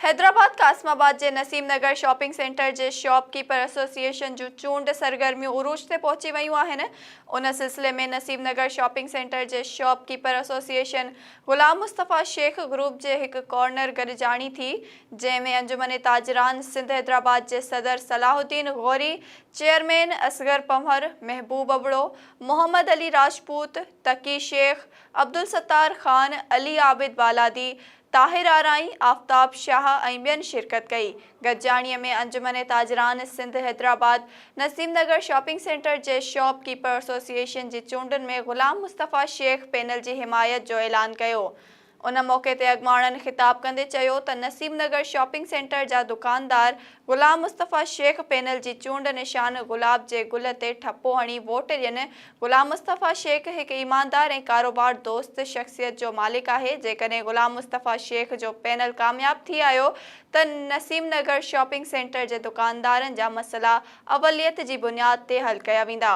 حيدرآباد قاسم آباد جي نسيم نگر shopping centre جي شاپ ڪيپر ايسوسيئيشن جون چونڊ سرگرميون عروج تي پهچي ويون آهن. ان سلسلي ۾ نسيم نگر شاپنگ سينٽر جي shop keeper association Ghulam Mustafa Shaikh group جي هڪ ڪارنر گڏجاڻي ٿي، جنهن ۾ انجمن تاجران سنڌ حيدرآباد جي صدر صلاح الدين غوري، چيئرمين اصغر پنهور، محبوب ابڙو، محمد علي راجپوت، تقي شيخ، عبدالستار خان، علي عابد بالادي، طاهر آرائين، آفتاب شاهه ۽ ٻين شرڪت ڪئي. گڏجاڻي ۾ انجمن تاجران سنڌ حيدرآباد، نسيم نگر شاپنگ سينٽر جي شاپ ڪيپر ايسوسيئيشن جي چونڊن ۾ غلام مصطفيٰ شيخ پينل جي حمايت جو اعلان ڪيو. ان موقعي تي اڳواڻن خطاب ڪندي چيو ته نسيم نگر شاپنگ سينٽر جا دڪاندار غلام مصطفيٰ شيخ پينل جي چونڊ نشان گلاب جي گل تي ٺپو هڻي ووٽ ڏين، غلام مصطفيٰ شيخ هڪ ايماندار ۽ ڪاروبار دوست شخصيت جو مالڪ آهي، جيڪڏهن غلام مصطفيٰ شيخ جو پينل ڪامياب ٿي آيو ته نسيم نگر شاپنگ سينٽر جي دڪاندارن جا مسئلا اوليت جي بنياد تي حل ڪيا ويندا.